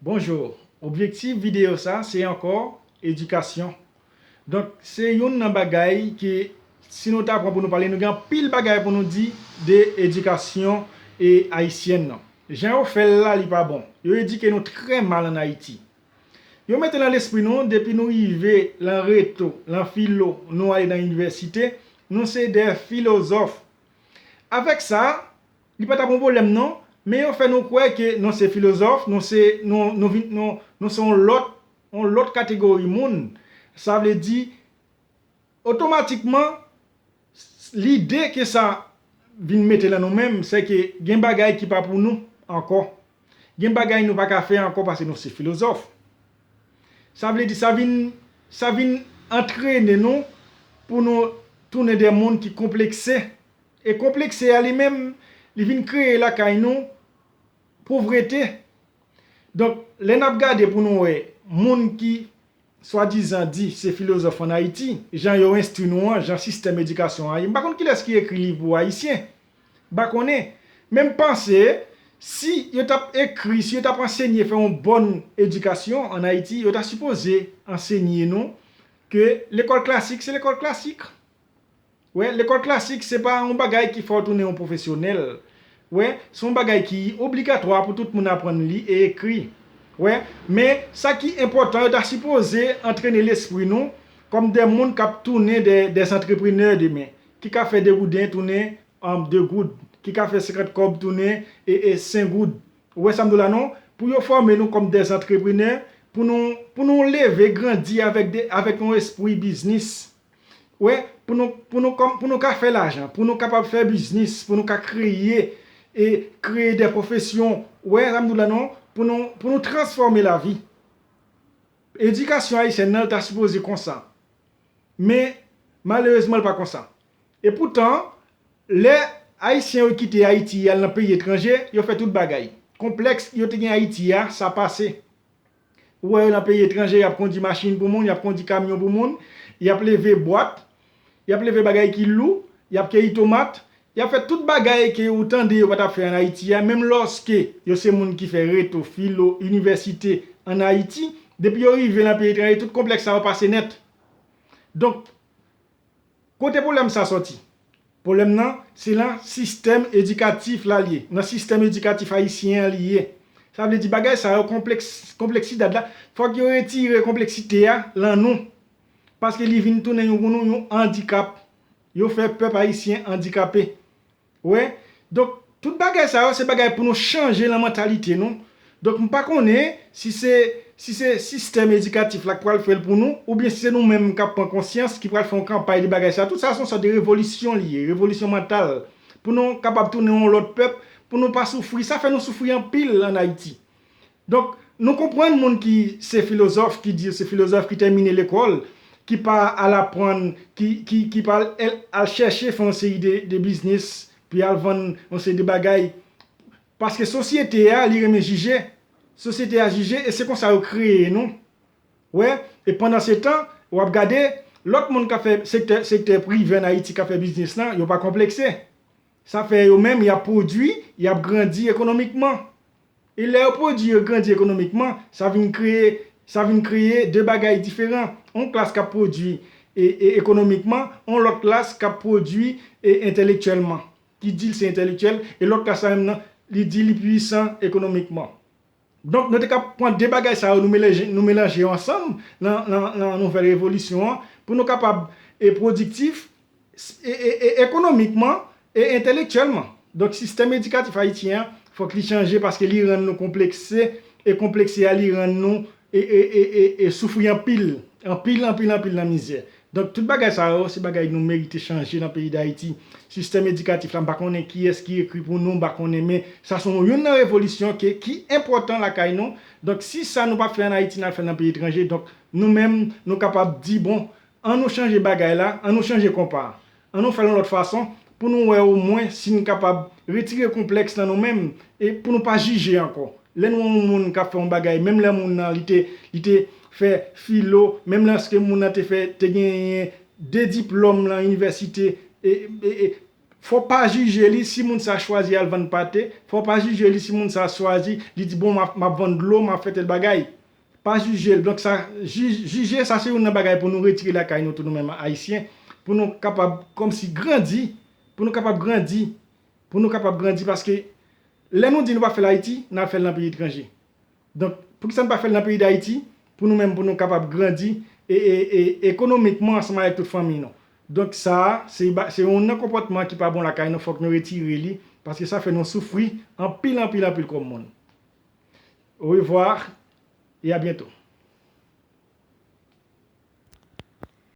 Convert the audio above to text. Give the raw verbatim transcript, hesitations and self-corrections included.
Bonjou, objektif videyo sa se ankò edikasyon. Donk, se youn nan bagay ke si nou ta pran pou nou pale, nou gen anpil bagay pou nou di de edikasyon e ayisyèn nan. Jan yo fè l la, li pa bon. Yo edike nou trè mal ann Ayiti. Yo mete nan lespri nou, depi nou rive lan reto, lan filo, nou ale nan inivèsite, nou se de filozòf. Avèk sa, li pa t ap yon pwoblèm non, men yo fè nou kwè ke nou se filozòf, nou se, nou, nou vin, nou, nou se yon lòt, yon lòt kategori moun. Sa vle di, otomatikman, lide ke sa vin mete lan nou menm, se ke gen bagay ki pa pou nou ankò. Gen bagay nou pa ka fè ankò paske nou se filozòf. Sa vle di, sa vin, sa vin antrene nou pou nou tounen de moun ki konplekse. E konplekse a li menm, li vin kreye lakay nou povrete. Donk, lè n ap gade pou nou wè moun ki swadizan di se filozòf ann Ayiti, jan yo enstwi nou an, jan sistèm edikasyon an ye, m pa konn kilès ki ekri liv pou Ayisyen. M pa konnen. Men m panse, si yo t ap ekri, si yo t ap ansenye fè yon bòn edikasyon ann Ayiti, yo ta sipoze ansenye nou ke lekòl klasik se lekòl klasik. Wè, lekòl klasik, se pa yon bagay ki fè w tounen yon pwofesyonèl. Wè, se yon bagay ki obligatwa pou tout moun aprann li e ekri. Wè, men sa ki enpòtan, yo ta sipoze antrene lespri nou kòm de moun k ap tounen de, de antreprenè demen, ki ka fè de gouden tounen an de goud, ki ka fè senkant kòb tounen e, e senk goud. Ou wè sa m di w la non? Pou yo fòme nou kòm de antreprenè, pou nou, pou nou leve, grandi avèk de, avèk yon espri biznis. Wè, pou nou, pou nou, kòm, pou nou ka fè lajan, pou nou kapab fè biznis, pou nou ka kreye, e kreye de pwofesyon. Ou wè sa m di w la non? Pou nou, pou nou transfòme lavi. Edikasyon ayisyèn nan ta sipoze konsa. Men, malerezman, l pa konsa. E poutan, lè Ayisyen yo kite Ayiti al nan peyi etranje, yo fè tout bagay. Konplèks yo te gen Ayiti a, sa pase. Ou wè yo nan peyi etranje, y ap kondi machin pou moun, y ap kondi kamyon pou moun, y ap leve bwat, y ap leve bagay ki lou, y ap keyi tomat, y ap fè tout bagay ke ou tande yo pa t ap fè ann Ayiti a, menm lòske yo se moun ki fè reto, filo, inivèsite ann Ayiti, depi yo rive nan peyi etranje, tout konplèks sa yo pase nèt. Donk, kote pwoblèm sa sòti? Pwoblèm nan, se nan sistèm edikatif la l ye, nan sistèm edikatif ayisyen an li ye. Sa vle di bagay sa yo, konplèks, konplèksidad la, fòk yo retire konplèksite a lan nou. Paske li vin tounen yon, pou nou, yon andikap. Yo fè pèp ayisyen andikape. Wè. Donk, tout bagay sa yo, se bagay pou nou chanje nan mantalite nou. Donk, m pa konnen si se, si se sistèm edikatif la k pral fè l pou nou, oubyen si se nou menm k ap pran konsyans, ki pral fè yon kanpay de bagay sa. Tout sa se yon sòt de revolisyon li ye, revolisyon mantal. Pou nou kapab tounen yon lòt pèp, pou nou pa soufri. Sa fè nou soufri anpil ann Ayiti. Donk, nou konprann moun ki se filozòf, ki di yo se filozòf, ki tèmine lekòl, ki pa al aprann, ki, ki, ki pa al, al chèche fè yon seri de, de biznis, pou y al vann yon seri de bagay. Paske sosyete a, li renmen jije. Sosyete a jije, e se konsa yo kreye nou. Wè, e pandan se tan, w ap gade, lòt moun k ap fè sektè, sektè prive ann Ayiti k ap fè biznis lan, yo pa konplekse. Sa fè yo menm, y ap pwodui, y ap grandi ekonomikman. E lè yo pwodui, yo grandi ekonomikman, sa vin kreye, sa vin kreye de bagay diferan. Yon klas k ap pwodui e, e ekonomikman, yon lòt klas k ap pwodui e entèlektyèlman. Ki di l se entèlektyèl, e lòt klas la menm nan, li di li pwisan ekonomikman. Donk, nou te ka pran de bagay sa yo, nou melanje, nou melanje yo ansanm nan, nan, nan nouvèl revolisyon an, pou nou kapab e pwodiktif, e, e, e ekonomikman, e entèlektyèlman. Donk, sistèm edikatif ayisyen an, fòk li chanje paske li rann nou konplekse, e konplekse a, li rann nou e, e, e, e, e soufri anpil, anpil, anpil, anpil nan mizè. Donk, tout bagay sa yo, se bagay nou merite chanje nan peyi Dayiti. Sistèm edikatif la, m pa konnen kiyès ki ekri pou nou, m pa konnen, men sa se yon, youn nan revolisyon ke, ki enpòtan lakay nou. Donk, si sa nou pa fè ann Ayiti, n al fè l nan peyi etranje, donk, nou menm, nou kapab di, bon, ann nou chanje bagay la, ann nou chanje konpa a. Ann nou fè l yon lòt fason, pou nou wè omwen si n kapab retire konplèks nan nou menm, e pou nou pa jije ankò. Lè n wè yon moun k ap fè yon bagay, menm lè moun nan, li te, li te fè filo, menm lèske moun nan te fè, te genyen de diplòm nan inivèsite, e, e, e, Fò pa jije li si moun sa chwazi al vann pate, fò pa jije li si moun sa chwazi, li di bon, m ap, m ap vann dlo, m ap fè tèl bagay. Pa jije l. Donk sa, jij- jije sa se youn nan bagay pou nou retire lakay nou tou nou menm Ayisyen, pou nou kapab kòmsi grandi, pou nou kapab grandi, pou nou kapab grandi paske lè nou di nou pa fè l Ayiti, n al fè l nan peyi etranje. Donk, poukisa n pa fè l nan peyi Dayiti? Pou nou menm, pou nou kapab grandi e, e, e ekonomikman ansanm avèk tout fanmi nou. Donk, sa a, se, ba- se yon nan konpòtman ki pa bon lakay nou, fòk nou retire li, paske sa fè nou soufri anpil, anpil, anpil kòm moun. Au revoir et à bientôt.